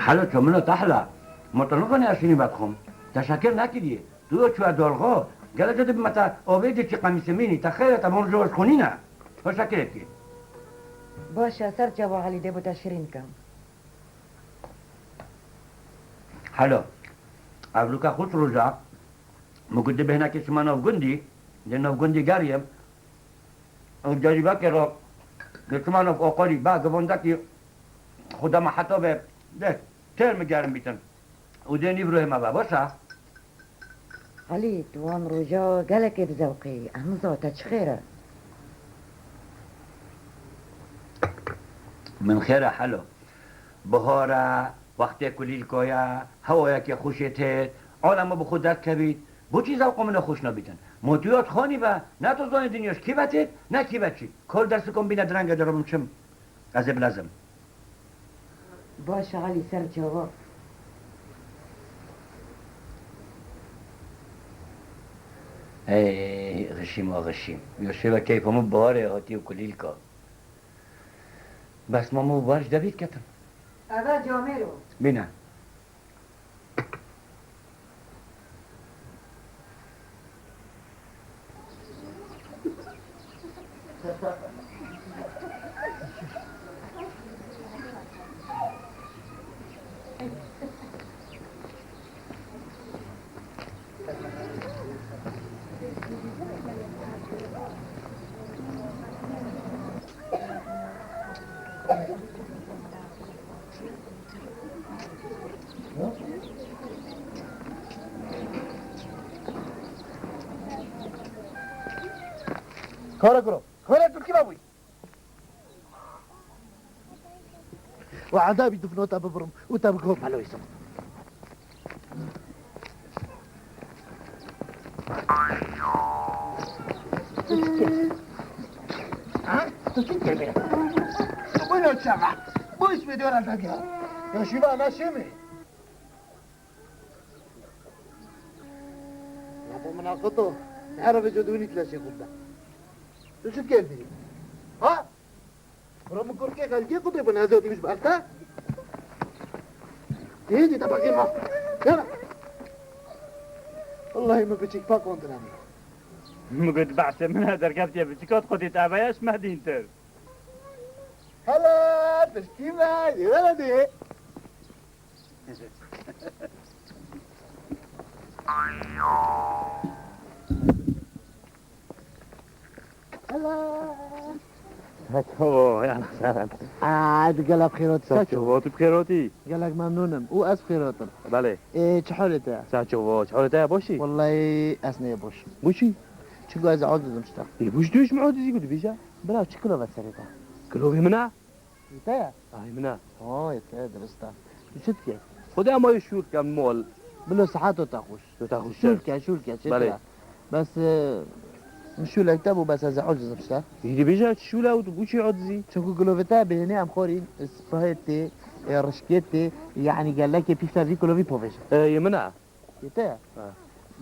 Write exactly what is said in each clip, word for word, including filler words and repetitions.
Helo çomino tehla. Ma tu nizanî ez şirîn vedixwim. Te şekir nekiriye. Tu yo çûye dolxo. Gele tu dibî me te ovê dê çi qemîsê mînî. Te xêr e, te van roja xwe nîne. Xwe şekirê kî. Baş e, ser çawa Elî dê bo te şirîn kim. Helo. Evroka xurt roja. Min got dê bêhnekê çima nav gundî. Dê nav gundî geriyim. Û cerîbekê re dê çima nav oqorî. Be givandekî xuda me heta be. Dê têr min gerim bîtin. Û dê nîv ruhê me be. Baş e. Elî, tu wan roja gelekê dizewqî. Ez niza te çi xêr e? Min xêr e helo. Bihar e, wextê kulîlka ye, hewayekê xweş ê tê, alem bi xwe derdkevît. Boçî zewqa min e xweş nabîtin? Ma tu ya dixanî be, ne tu zanî dinya ji kî ve têt, ne kî ve çît. Kol dersikan bîne direng e, de ribim çim. Ez ê bilezim. Baş e Elî, ser çava. Ey, xişîm a xişîm. Yo şêve keyfa min biharê hatiye kulîlka. Bes ma min bihar ji devî diketim. Eve camêro. Bîne. Kara kuro. Kara tu kî bûyî? Û ezabî difno te bibirim û te bi gor meloyê siqim. Tu çi dikî? Ha? Tu çi dikî bê? Tu bûyî çaxa? Bu iş mi diyor ezabî? Ya şîva ne şî mi? Lapa min a qito. Her vêca dûnî tileşê xwe bide. Tu çi dikê vî? Ha? Bira min kurkê xelkê xwe dê bin, ez ê dîmîş bi erta. Tê dî te bakê ma. Gel. Wallahî min piçik pa kondiranî. Min got behsê min e, derkeftiye piçika xwe dê te veya ji me dîntir. Hela, piştî me, yê wele dê. Hela. Heko, ya Naseren. Aa, tu gelek xêrot, Saço, saço. Tu bi xêrotî? Gelek memnûnim. Û ez xêrotim. Belê. Ê, çi holê te? Saço, çi holê te? Boşî? Wallahî ez nê boş. Boşî? Çi ez acizim işte. Ê, boş diş mi acizî ku dibêje? Bira, çi kilove serê te? Kilovê min e? Yê te ye? Ay, min e. Ha, yê te ye, dirist e. Tu çi dikê? Xwedê ama yê şûr kem mol. Bilo, siheto te xweş. Tu te xweş. Şûr ke, şûr ke, çê Belê. Bes, e, min şûlek te bû, bes ez ê acizim işte. Yê dibêje çi şûl e û tu bû çi acizî? Çunku gilovê te bêhnê em xorîn, spahê tê, e, rişkê tê, yanî gelekê pîfte vî kilovî povêje. E, yê min e. Yê te ye? Ha.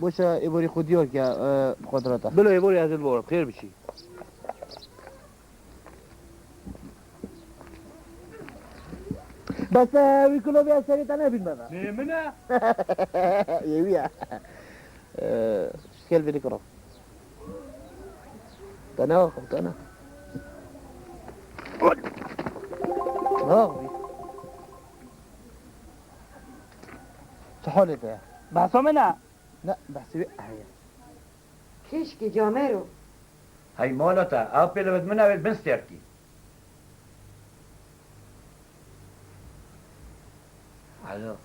Boşa êborî xwe diyar ke, e, bi xwe direte. Bilo êborî ez ê li bo re, bi xêr biçî. Bes, e, wî kilovî ez serê te nebîn me ve. Nê min e? Yê wî ye. E, şkel vî kiro. Te ne axim, te ne. Ne axim? Çi holê te ye? Behsa min e. Ne, behsê wê heye. Keşkî camêro. Hey mala te, ev pêlevê min e wê bin stêrkî. Alo,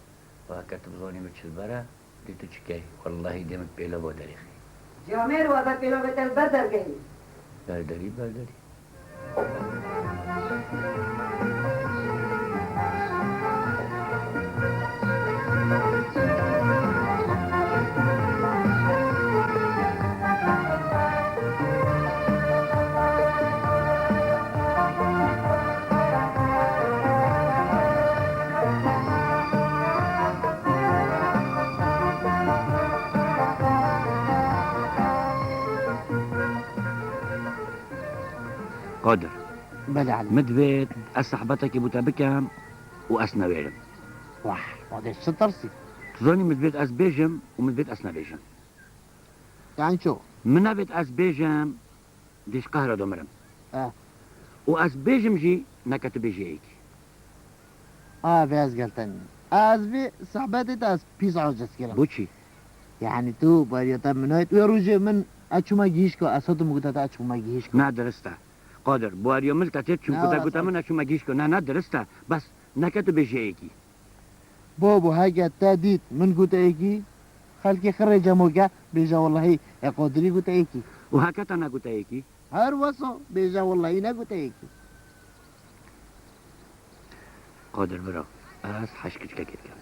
weke tu bizanî min çi li ber e, dê tu çi key? Wellahî dê min pêleva derêxî. Camêro, eve pêlevê te li ber dergehî. Berderî, berderî. Qadir. Belê Elî. Min divêt ez sehbetekê bo te bikem û ez newêrim. Wah, Xwedê çi tirsî. Tu zanî min divêt ez bêjim û min divêt ez nebêjim. Yani ço? Min nevêt ez bêjim, dê ji qehra de mirim. Eh. Û ez bêjim jî, neke tu bêjî êkî. A, vê ez gelten. Ez vê sohbetê te ez pîs aciz kirim. Bo çi? Yani tu bariya te min ayet. Wê rojê min ez çûma gihîşko, ez hatim gote te ez çûma gihîşko. Ne, dirist e. Qadir, bariya min te tê çûm. Ne, gote, wala gote sağ min ez çûma gihîşko. Ne, ne, dirist e. Bes neke tu bêjî êkî. Babo, heke te dît min gote êkî, xelkê xirê cemo ke, bêje wellahî, e, Qadirî gote êkî. Û heke te negote êkî? Her wesa, bêje wellahî negote êkî. Qadir bira, ez heşt kiçikekê dikem.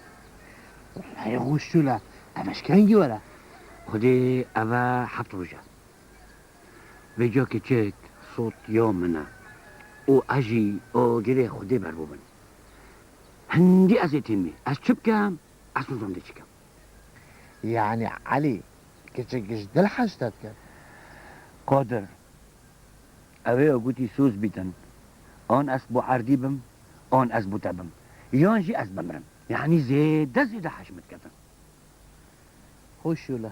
Wellahî xweş şûl e, em ji kengî were? Xwedê ev e heft roj e. Vêca kiçik sot ya min e. Û ez jî agirê Xwedê ber bûbin. Hindî ez ê têmî. Ez çi bikem? Ez nizam dê çi kem. Yani Elî, kiçik ji dil heşte dikin. Qadir, ew ê gotî soz bîtin. An ez bo erdî bim, an ez bo te bim. Yan jî ez bimirim. Yani zêde zêde heş min diketin. Xweş şûl e.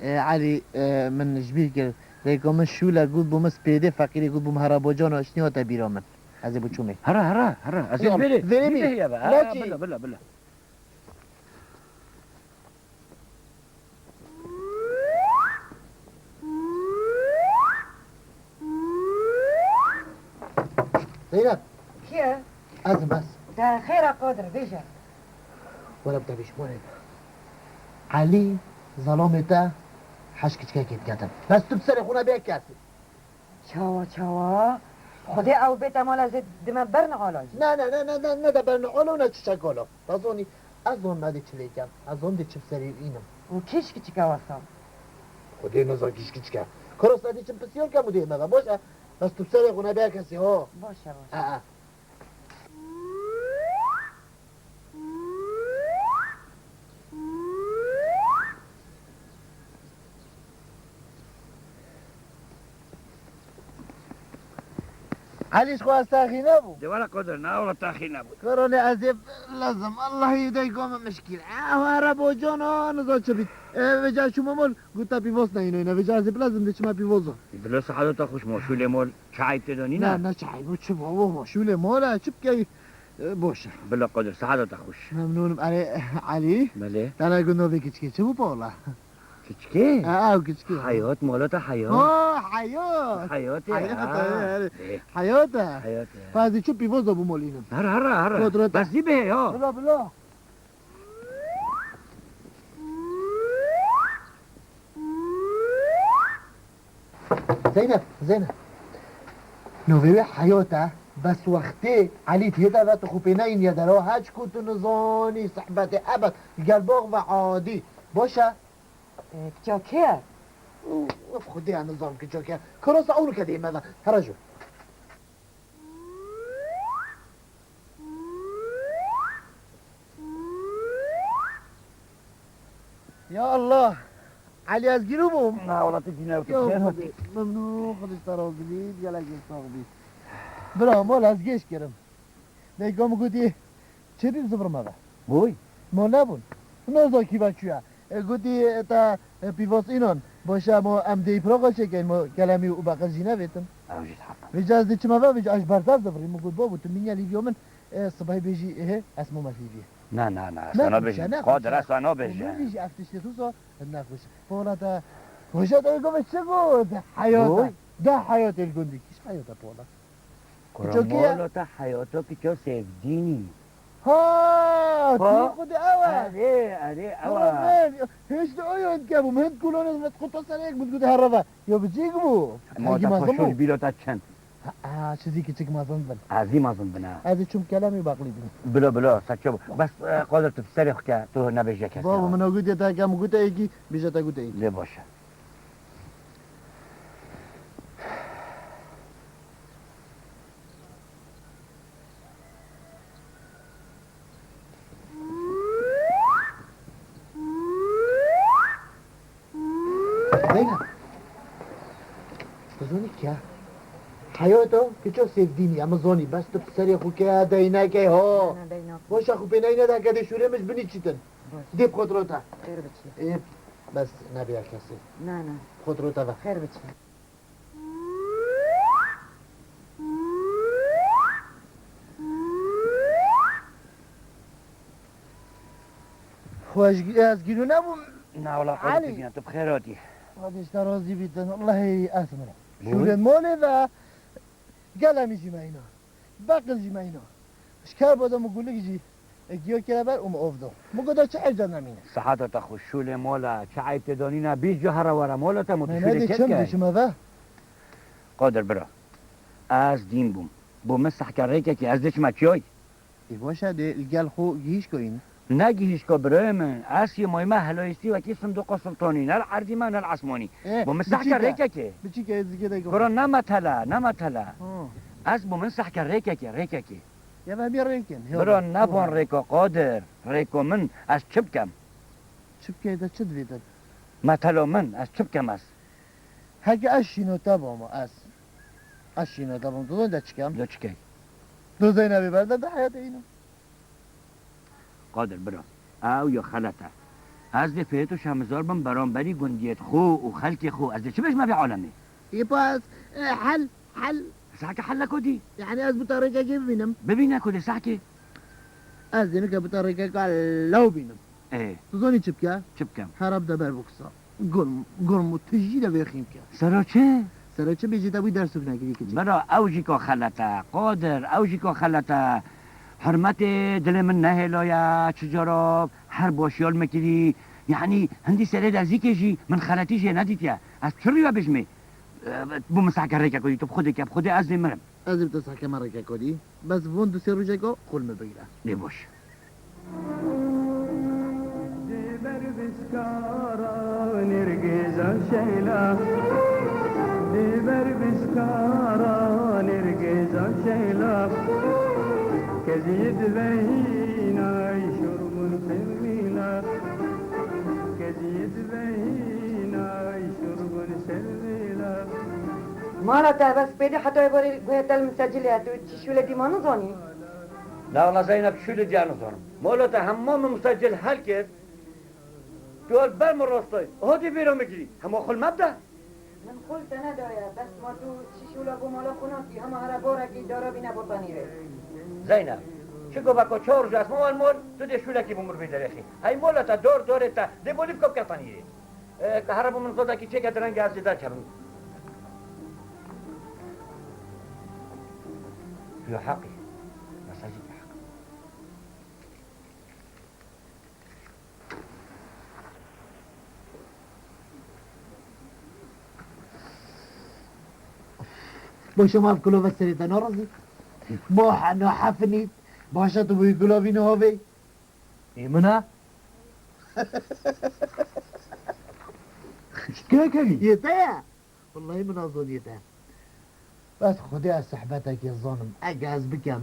Ê, Elî, ê, min ji bîr kir. Dayika min şûl e, got bû min spêdê feqîrê, got bû min hera bocana, ştî hate bîra min. Ez ê biçûmê. Hera, hera, hera. Ez ê... Yok, verê, verê bî. Bî heye be. Ha, lakî. Bila, bila, bila. Zeynep. Kî ye? Ez im, ez. De xêr e Qadir, bêje. Were bi te bêjim, were. Elî, zelamê te heşt kiçikekê diketin. Bes tu bi serê xwe nebê kesî. Çawa, çawa? Xwedê ew bête mala zê dime berne ala jî. Ne, ne, ne, ne, ne, ne de berne ala û ne çiçek ala. Te zanî, ez zon me dê çi lê kem. Ez zon dê çi bi serî înim. Û kîş kiçik e wesa? Xwedê nizan kîş kiçik e. Kuro se dê çi pisyar kem û dê me be. Boş e. Bes tu bi serê xwe nebê kesî ho. Boş e, boş e. Ha, ha. Elî, ji xwe ez texî nebûm. De were Qadir, ne were texî nebû. Koronê ez ê bilezim. Allahî, dey gome mişkîl. Ew here bocana, niza çi bît. E, vêca çûme mol, got te pîvoz neyînoyne. Vêca ez ê bilezim, dê çime pîvozo. Bilo saedo te xweş mo, şûlê mol. Çayê tê de nîne? Ne, ne çayê, bu çi babo, bo şûlê mol e, çi bikey, e, boş e. Bila Qadir, saeta te xweş. Memnûnim. Erê, Elî. Belê. Te ne got novê kiçikê çi bû pala? Kiçikê? Ha, ew kiçikê. Heyat, mala te heyat. Ha, heyat. Heyat e, heyat ha. E, erê. Heyat e. Heyat e. Fazî çi pîvoz da bû molînim. Her, her, her. Kodrot. Bes zî bê ya. Bila, bila. Zeynep, Zeynep. Novê wê heyat e, bes wextê Elî tê de ve tu xwe pê neyîniye dera, heç ku tu nizanî sehbetê ebed gel bax ve adî. Boş e? E, kiça kê ye? Uf, Xwedê nizam kiça kê ye. Kirosa ew nike dê me ve. Here jû. Ya Allah! Elî, ez gîrû bûm. Na, wela tu gîne, tu Ya xêr Xwedê, hotî. Memnûn, Xwedê ji te razî bît, gelek gelek sax bî. Bira, mol ez gêş kirim. Dayika min gotî, çêdî zivirme ve. Boy? Mol nebûn. Noza kî ve çûye. E, gotî, e, te, e, pîvas înan. Baş e, mo em dê îpiraxa çêkeyn, mo kelemî û beqil jî nevêtin. Ew jî heq e. Vêca ez dê çime ve, vêca ez ji ber te zivirîm. Min got, babo, tu mîniye lîviya min, e, sibehê bêjî, ehe, ez mome lîviyê. Na, na, na, ez sana bêjim. Qadir, ez sana bêjim. Min jî ev tiştê tu so, nexweş. Pola te, hoja te gove çi got? Heyata. Oy. Da heyatê li gundî. Kîş heyata pola. Kuro, Çokî ya. Molo te heyata kiço sevdînî. Ha, Ha? Tu xwedî ew e. Erê, erê, ew e. Kuro min, hiç de oyon ke bûm, hind kulonê min xwe to serê yek min gotî hereve. Yo bi cî bû. Ma Hengî te mezin xweş bû. Bîlo te çend? Ha, ha, çizî kiçik mezin bin. Ez ê mezin bin ha. Ez ê çûm kelemî baqlî bin. Bilo, bilo, saço. Bes, e, Qadir tu serê xwe ke, tu nebêje kes. Babo, ya. Min o gotî te ke, min gotî êkî, bêje te gotî êkî. Lê baş e. Zeynep. Kuzûnî kî ye? Heyato, kiço Sêvdînî, em zanî, bes tu bi serê xwe ke, dey neke, ho. Na, na, dey nakim. Boşa xwe pê neyne de ke dê şûrê min ji binî çîtin. Baş. Dê bi xwe rota. Xêr biçî. Ê, bes nebêya kesê. Na, na. Bi xwe rota ve. Xêr biçî. Xwe ez, ez gîrû nebûm. Na, wela, Elî. Qadî, tu bi xêr hatî. Xwedê ji te razî bîtin. Allahê ez min. Bû? Şûrên molê ve. Gel em jî me îna. Beqil jî me îna. Ji kerbo de min gulik jî, e, giyo kire ber û min ov do. Min got, çi ecel nemîne. Sehata te xweş, şûlê mola, çi eyb tê danîna, bîst cu here were mola te, min tu Ne, şûlê ne, dê kêt çim key. Diçim eve. Qadir bira, ez dîn bûm. Bo min sehke rêkekê, ez diçime çiyayî. Ê, baş e, dê li gel xwe gihîşko în. Ne gihîşko birayê min, ez yê mayme helayîstî wekî sindoqa sultanî, ne li erdî me, ne li esmanî. Ê, bo min sehke rêkekê. Biçîke, ez zikê de. Kura ne metele, ne metele. Ha. Ez bo min sehke rêkekê, rêkekê. Ya ve bir rêkin. Bira, ne van rêka Qadir, rêka min, ez çi bikem? Çi bikey de çi divêtin? Metela min, ez çi bikem ez? Heke ez şîno te bama, ez. Ez şîno te bam, tu zon de çikem? De çikey? Tu Zeynebê berde de heyatê îno. Qadir bira, ew ya xelet e. Ez dê fêt û şemizar bim beramberî gundiyêt xwe û xelkê xwe. Ez dê çi bêjme vê alemê? Ê pas, e, hel, hel. Sehke hel ne ku dî? Yani ez bi te rêkekê bibînim. Bibîne ku dê sehkê. Ez dê nike bi te rêkeka law bînim. Ê. Tu zanî çi bike? Çi bikem? Herab de ber bikisa. Gurm, gurm û tijî de vêxîn ke. Sero çi? Sero çi bêjî te wî dersûk nekirî kiçik. Bira, ew jî ka xelet e. Qadir, ew jî ka xelet e. Hurmetê dilê min nehêlaye, çi cara her başiyal me kirî. Yanî hindî serê derzîkê jî min xeletî jê nedîtiye. Ez çi rî we bijmê? E, bo min sehke rêkek dî, tu bi Xwedê ke, bi Xwedê ez dê mirim. Ez ê bi te sehke me rêkek dî. Bes von du sê rojeka xul me bigire. Lê baş. Dê ber biskara nêrgêza şeyla. Dê ber biskara nêrgêza şeyla. Keziyê divehîna şurbun sevmîla. Keziyê divehîna şurbun sevmîla. Mala te bes pêdî heta êvarê guhê te li min secilê ye, tu çi şûlê dî ma nizanî? Na wala Zeynep, şûlê dî ya nizanim. Mala te hema min musecil hel kir. Tu li ber min rastay. Hatî bêra min kirî. Hema xul me bide. Min xul te nedaye. Bes ma tu çi şûla bo mala xwe nakî. Hema here barekî dara bîne bo tenîrê. Zeynep, çi goveka çar roj ez ma wal mol, tu dê şûlekî bo min rû bê derêxî. Hey mala te, dar darê te, dê bolî bike bike tenîrê. E, ka here bo min zodekî çêke direnge ez jê derkevim. Tu ya heqî. Mesajî tu heqî. Bo şema ev kulove serê te narazî? Mo he-, no hefinî. Başa tu bûyî kulovî nihavê. Ê min e? Ji kê kenî? Yê te ye. Wellahî min azoniyê te. Bes Xwedê ez sehbetekê zanim. Ege ez bikem,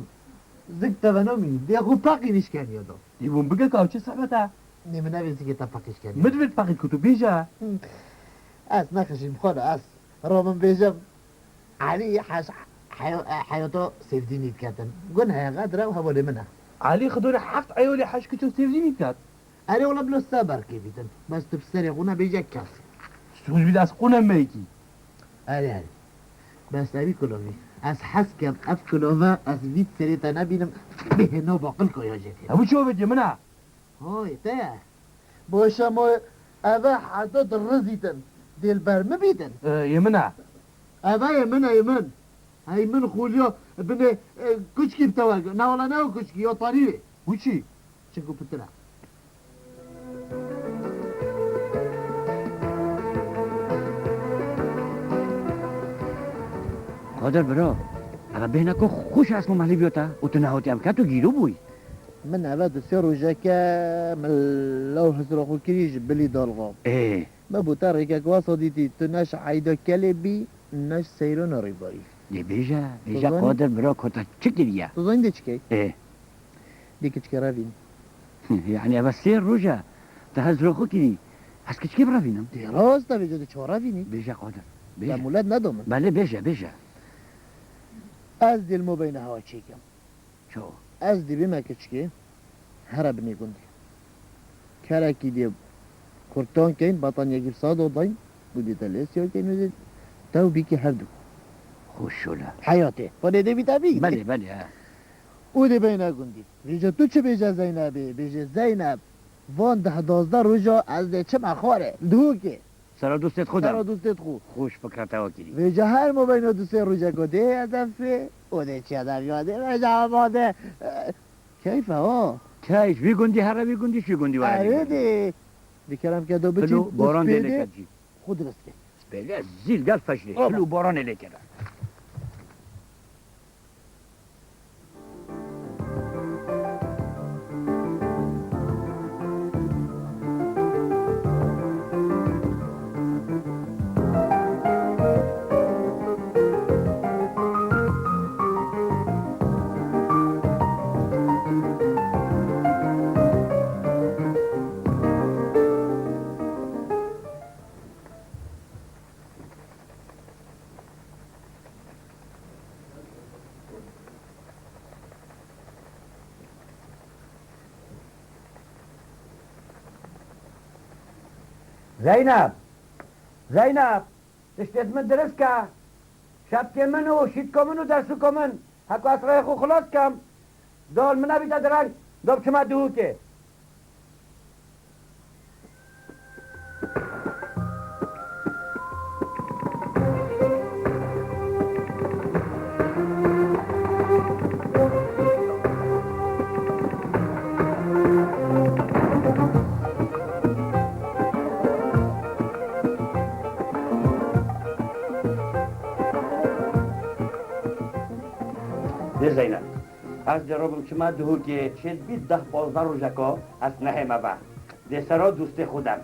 zik te ve namînî. Dê xwe peqî nişkeniya da. Dê bûn bike ka ew çi sehbet e? Nê min nevê zikê te peqî şkeniya. Min divêt peqî ku tu bêje. Hı. Ez nexişîm xwela ez. Ra min bêjim. Elî heş-, heyo-, e, heyoto Sêvdînî diketin. Gun heye, Xedir ew hevalê min e. Elî xidûne heft eyolê heş kiço Sêvdînî diket. Erê wala bila seber kê bîtin. Bes tu bi serê xwe nebêje kes. Sûc bî dest xwe ne meyekî. Erê, erê. Bes evî kulovî. Ez hes kem, ev kulove, ez vî serê te nebînim. Bihêno baqil koya jê tê. Ew çi ovêt ye min e? Hoy, te ye. Boşa mo eve heta dirizîtin. Dêlber mi bîtin? E, yê min e. Eve yê min e, yê min. Hey min xulyo binê, e, kuçkî bi te wergir. Ne wala ne o kuçkî, yo tanîrê. Wî çi? Çinku pitir e. Qadir bira, eve bêhna ku xweş esmo mehlî biyo te û tu nehatî em ke tu gîro bûyî. Min eve du sê rojeke min law hizra xwe kirî ji bilî dalxa. Ê. Me bo te rêkek wesa dîtî, tu ne ji eyda kelê bî, ne ji seyrana rêbarî. Dê bêje, bêje Qadir bira, ku te çi kiriye? Tu zanî dê çi key? Ê. Dê kiçikê revînî. Yanî eve sê roj e, te hizra xwe kirî. Ez kiçikê birevînim? Dê rast e, bêje dê çawa revînî? Bêje Qadir, bêje. Te mulet nedo min. Belê, bêje, bêje. Ez dê li mo beyna hewa çêkim. Çawa? Ez dê bême keçikê, here binê gundê. Kerekî dê kurtan keyn, bataniyekî bi sado dayn, û dê te lê siya keyn û dê tew bîkî her du. Xweş şole. Heyatê. Xwedê dê bî te bî. Belê, belê, he. Û dê beyne gundî. Vêca tu çi bêje Zeynebê? Bêje Zeyneb, van deh dazdeh roja ez dê çime xwarê. Duhokê. Sera dostêt xwe de. Sera dostêt xwe. Xweş fikra te wa kirî. Vêca her mabeyna du sê rojeka dê hedefê, û dê çi hedef ya dê, vêca ama dê, e, keyf e, ha. Keyf, vî gundî here vî gundî, şî gundî were vî gundî. Erê dê. Dê kerem ke do biçî, Pilo, boran dê neket jî. Xwe dirist ke. Spêle zîl gel feşlê. Oba. Pilo, boranê lê kere. Zeynep! Zeynep! Tiştê min dirist ke. Şepkê min û şîtko min û dersûko min. Heko ez rêyê xwe xilas kem. Dol min nebîte direng. Dol çime duhûkê. Dê Zeynep, ez dê robim çima duhokê, şêt bî deh pazdeh rojeka ez nehême ve. Dê sera dostê xwe dem.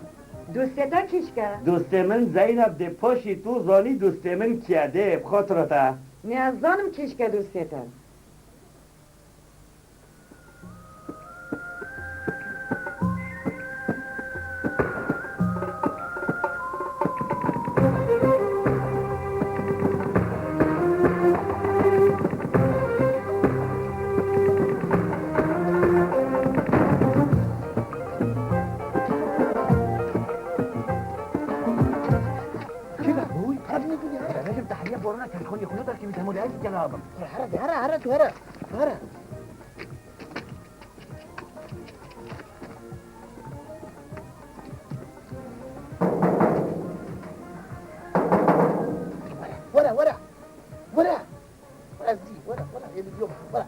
Dostê te kîşk e? Dostê min Zeynep dê paşî tu zanî dostê min kî ye dê, bi xatira te. Nê ez zanim kîşk e dostê te. Kira, bûy, her ne diye? Rejim tahliye boruna telefonê xwe derkevî, hemû lê ez gel abim. Here, here, here, tu here. Tu here. Were, were. Were. Were zî, were, were. Ê, diyor, were.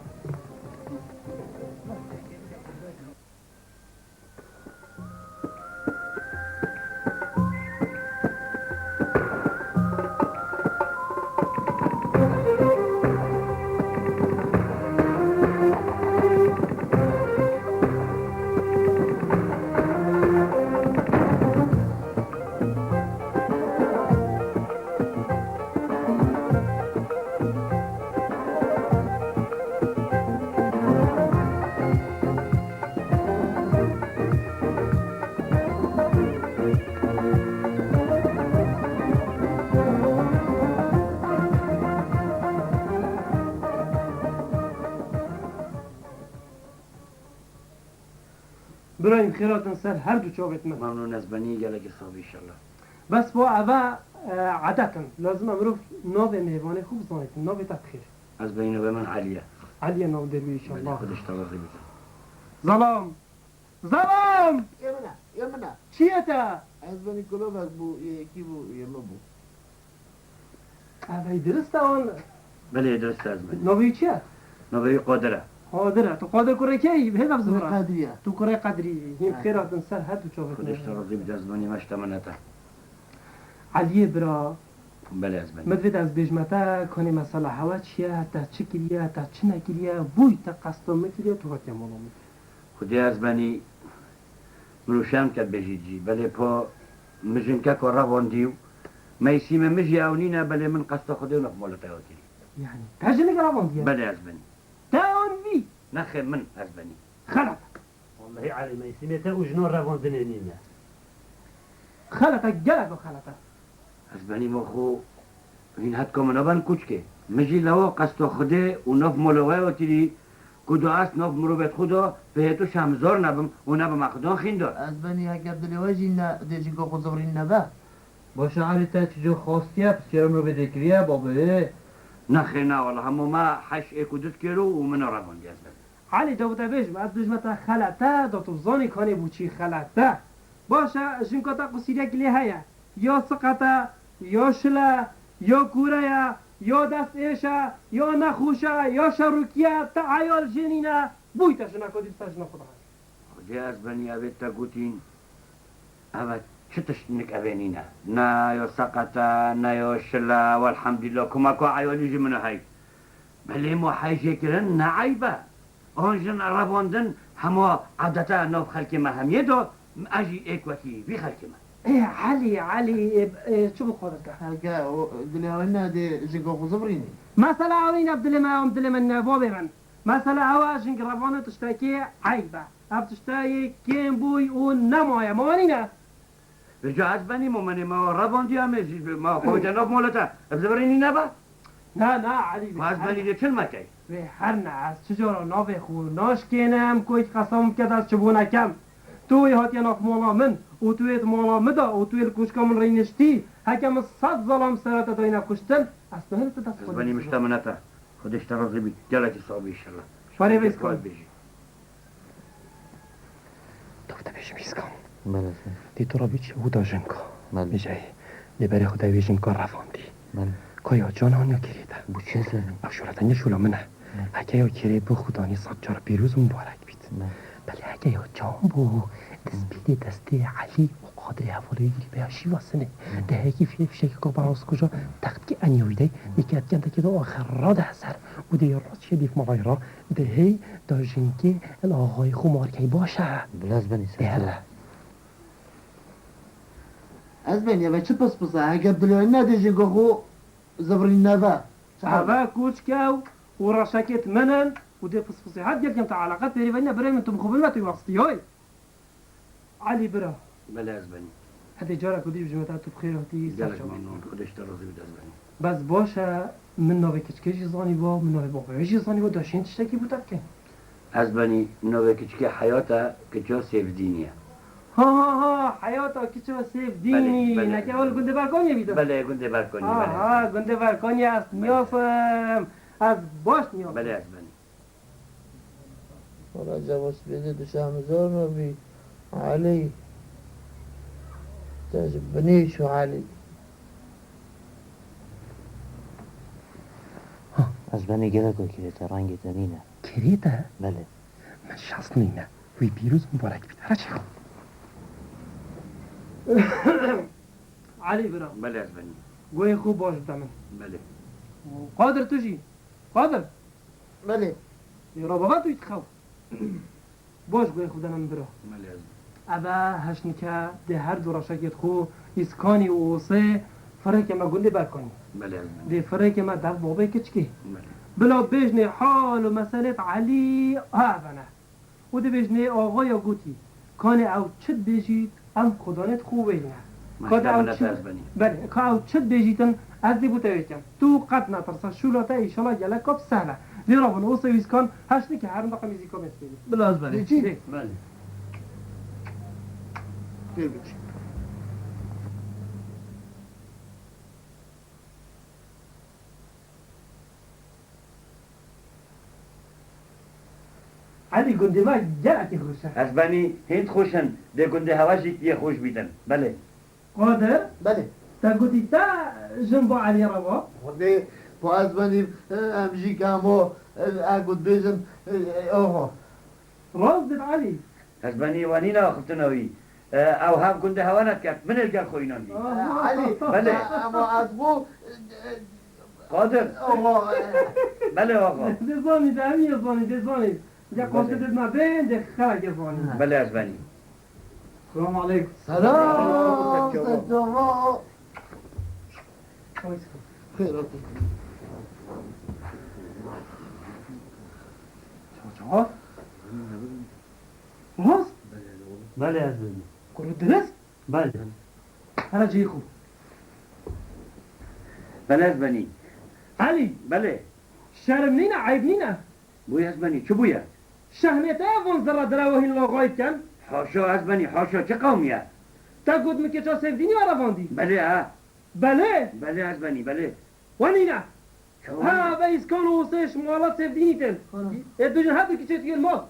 Birayim, xêr hatin ser her du çavêt me. Memnûn ez benî, gelekî sax bî înşallah. Bes bo eve, e, edet in. Lazim e mirov navê mêvanê xwe bizanîtin. Navê te bi xêr? Ez benî, navê min Elî ye. Elî ye nav dêr wî înşallah. Belê, Xwedê ji te razî bî. Zelam! Zelam! Yê min e, yê min e. Çi ye te? Ez benî kulovek bû, yê kî bû, yê min bû. Ev ey dirist e wan? Belê, dirist e, ez benî. Navê wî çi ye? Navê wî Qadir e. Qadir e. Tu Qadir kurê kê yî? Hêv ev zivira. Kurê Qedrî ye. Tu kurê Qedrî yî. Hîn xêr hatin ser her du çavêt me. Xwedê ji te razî bî, ez benî, me ji te minet e. Eliyê bira. Belê, ez benî. Min divêt ez bêjme te, kanê mesela hewe çi ye, te çi kiriye, te çi nekiriye, bûy te qesta min kiriye, tu hatiye mala min. Xwedê ez benî, mirov şerm ket bêjît jî. Belê pa min jinkeka revandî û meysîmê min jî ew nîne, belê min qesta Xwedê û nexmala te ya kirî. Yanî te jinik revandiye? Belê ez benî. Te an vî? Nexê min ez benî. Xelet e. Wellehî Elî, meysîmê te û jinan revandinê nîne. Xelet e, gelek xelet e. Ez benî ma xwe hîn hetka min naben kûçkê. Min jî lewa qesto Xwedê û nav mala we ya tirî, ku da ez nav mirovêt xwe da, pê tu şemzor nebim û nebime xudan xîndar. Ez benî heke dilê we jî ne, dê jinka xwe zivirîn nebe. Baş e Elî, te çi cor xastiye, pisyara mirovê dê kiriye, babê? Nexêr, ne wele, hema me heş êk û du dikêro û min e revandiye ez benî. Elî, da te bêjim, ez dijme te xelet e, da tu zanî kanê bo çî xelet e. Baş e, jinka te qusîriyekî lê heye. Ya siqet e, ya şil e, ya kûre ye, ya dest êş e, ya nexweş e, ya şerokî ye, te eyal jê nîne, bûyte jineka dî, bi ser jina xwe dihe. Xwedê ez benî evê te gotîn, eve çi tişt nik evê nîne. Ne ya seqet e, ne ya şil e, welhemdulillah, kuma ku eyalî ji min e hey. Belê ma heyjê kirin ne eyb e. An jin revandin hema edete nav xelkê me hemiyê de, ez jî êk wekî vî xelkê me. Ê, Elî, Elî, ê, ê, çi bi xwe dike? Heke o dilê ew ne dê jinka xwe zivirînî. Mesela ew nîne dilê me, em dilê me ne, babê min. Mesela ew e, jin revandin tiştekî eyb e. Ev tiştê yê kêm bûy û nemaye, ma nîne? Vêca ez benî, momenê me revandiya me jî, me xwe de nav molete. Ev zivirînî nebe? Na, na, Elî, Ma ez benî de çil mekey. Wê her ne, ez çi cara navê xwe naşkênim, ku hîç qesam bike ez çi bû nekem. Tu wê hatiye nav mala min û tu wê di mala min de û tu wê li kûşka min rêniştî, heke min sed zalam sere te dayne kuştin, ez nahêlim tu dest xwe Ez benî mişta minete. Xwedê ji te razî bî. Gelekî sax bî inşallah. Parê vê Xwedê zikan. Bêjî. Dov dibêjim îskan. Belê, sê. Dê tu rabî çi û da jinka. Belê. Bêje, lê berê xwe de wê jinka revandî. Belê. Ka ya can an ya kerê te. Bu çi sê? Ev şûla te ne şûla min e. Belê. Heke ya kerê bi xudanî sed car pîroz û mubarek bît. Belê. Belê heke ya can bû, destpêlê destê Elî û Qadirê hevalê wî dî beya şîva sinê. Belê. Dehekî fî-, fişekî ka beraz kuja text ki enya wî de, belê, yekî etken de ki da axir ra de ser û de ya rast şedîf mavay ra de hey Da jinkê el axayî xwe markey baş e. Bila ez benî ser. Dêr e. Ez benî, eve çi pispis e? Heke dilê ne dê jinka xwe zivirîn neve. Çi hal e? Eve kûçke û reşekêt min in û dê pispisê. Hat gelkem te eleqet pêrî venîne birê min, tu bi xwe bilme tu wastî yoy. Elî bira. Belê ez benî. Hedê cara ku dî bijime te tu bi xêr hatî, ser Gelek çavê. Memnun, Xwedê ji te razî bî, ez benî. Bes baş e, min navê kiçikê jî zanî bo, min navê bavê jî zanî bo, da şên tiştekî bo te bikin. Ez benî, navê kiçikê Heyat e, kiça Sêvdînî ye. Ha, ha, ha, Heyata kiça Sêvdînî. Belê, belê. Neke ew li gundê Berkaniyê bî de? Belê, gundê Berkaniyê, Ha, belê. Ha, gundê Berkaniyê ez Belê. Niyafim. Ez baş niyafim. Belê, ez benî. Wela Cevos bêdê tu şahmizor nabî. Elî. Te ji binê çû Elî. Ha, ez benî gelek wekî vê te, rengê te nîne. Kerê te? Belê. Min şans nîne. Wî pîroz mubarek bît. Here çêxo. Elî bira. Belê ez benî. Guhê xwe baş bide min. Belê. Qadir tu jî. Qadir. Belê. Yê ra baba tu yî dixew. Baş guhê xwe dene min bira. Belê ez. Eve heşnike dê her du reşekêt xwe îskanî û osê firêke me gundê Berkanî. Belê ez. Dê firêke me dev babê kiçikê. Belê. Bila bêjnê hal û meselêt Elî ha eve ne. Û dibêjin, ê axaya gotî, kanê ew çi dibêjît, em xudanêt xwe wê ne. Ka de ew çi, belê, ka ew çi dibêjîtin, ez dê bo te wê kem. Tu qet netirse, şûla te îşala gelek kap sehle. Dê rabin, o sewîskan, heşt nike, herin deqa mîzîka mê spêlî. Bila ez benî. Dê çi? Dê. Belê. Dê biçî. Elî, gundê me gelekî xweş e. Ez benî hîn xweş in, dê gundê hewe jî yê xweş bîtin. Belê. Qadir? Belê. Te gotî te jin bo Elî re ba? Xwedê, bo ez benî, em jî kemo, e, e, got bêjin, e, e, oho. Rast dibêjî Elî. Ez benî we nîne axiftina wî. E, ew hev gundê hewe nedikert, min ê li gel xwe înandî. Aha. Elî, belê. Ama ez bû, e, e, Qadir. Allah, e. Belê axa. Dê zanî, dê em yê zanî, dê zanî. Dê Qadir dê me bên, dê xelek yê zanî. Belê ez benî. Selamun aleykum. Selam, Selam. Selam. Xêr hatin. Çawa, çawa? Rast? Belê, ez benî. Kuro dirist? Belê. Hele cihê xwe. Belê ez benî. Elî! Belê. Şerm nîne, eyb nîne? Bûye ez benî, çi bûye? Şehnê te ev van zerre dira we hîn lawayî dikin? Haşa ez benî, haşa, çi qewmiye? Te got min kiça Sevdînî we revandî? Belê ha. Belê? Belê ez benî, belê. We nîne? Çawa? Ha, ve îskan û sê ji mala Sevdînî tên. Ana. Ê tu jin her du kiçê tu yên mal.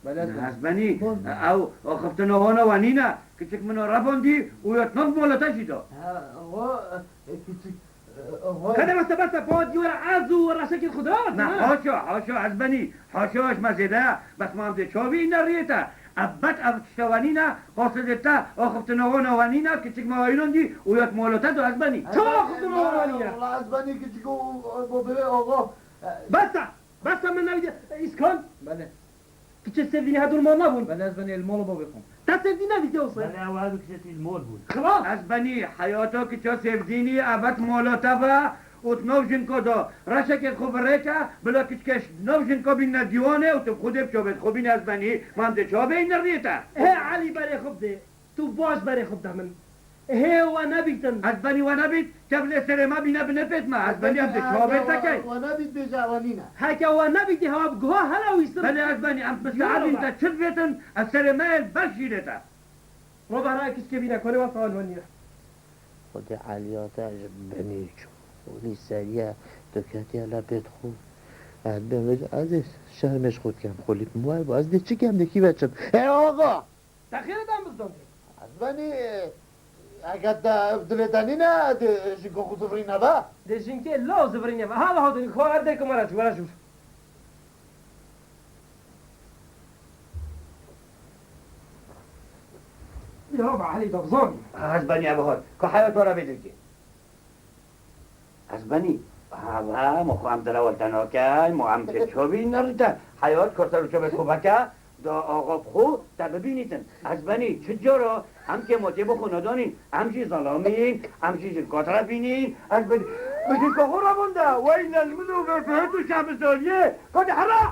Belê ez benî. Ez benî, ew axiftina wana we nîne, kiçik min o revandî û ya nav mala te jî da. Ha, wa, e, kiçik, e, wa. Kede bes e, bes e, ba dîwara ez û reşekên xwe diratin, ha? Haşa, haşa, ez benî, haşa, ez me zêde, bes ma em dê çavî îne riyê te. Ebet ev tişta we nîne, qasidê te, axiftina wana we nîne, kiçik me wayînandî û ya mala te da, ez benî. Çawa axiftina wana nîne? Wala ez benî kiçik û, û, bo birê axa. Bes e, bes e, min newî îskan. Belê. Kiçê Sevdînî hedur mal nebûn? Belê, ez benî li mala babê xwe. Te Sevdîn nedîtiye wisa? Belê, ew her du kiçê tî li mal bûn. Xilas? Ez benî heyata kiça Sevdînî evet mala te be û di nav jinka de reşekê xwe bi rê ke, bila kiçke ji nav jinka bînne dîwanê û tu bi xwe dê bi çavê xwe bîne ez benî, ma em dê çavê îne riyê te. Hê Elî berê xwe bidê. Tu baş berê xwe bide min. Hê we nebîtin. Ez benî we nebît, kevlê serê me bîne binê pêt me. Ez benî em dê çavê te key. We nebît bêje ew nîne. Heke we nebîtî hewa bi guha hela wî sir. Belê ez benî em piseherîn te çi divêtin, ez serê me yê ber şîrê te. Roba hera kiçkê bîne konê we sawan we nîne. Xwedê Eliya te ji benî çû. Wî seriye tu ketiye lepê xwe. Ez bê ez ê şermê ji xwe dikem. Xwe lîp mi wer bû. Ez dê çi kem dê kî ve çim. Hey axa! Te xêr e dan bizdandê. Ez benî, eger te ev dilê te nîne, dê jinka xwe zivirîne ve. Dê jinkê law zivirîne ve. Ha, ha, dê xwe erdê ku me re çû, me re çû. Ya, ba, Elî, da bizanî. Ez benî ev hal. Ka heyat wara vê dilkê. Ez benî. Ha, ha, mo xwe em derewa te nakin, mo em ke çavî nerîte. Heyat ka ser û çavê xwe veke, da axa bi xwe te bibînîtin. Ez benî, çi cara em ke motê bi xwe nadanîn, em jî zelamîn, em jî ji kat re bînîn, ez benî. Bi jinka xwe revanda, weyne li min û ve tu şemizaniyê, ka de hera!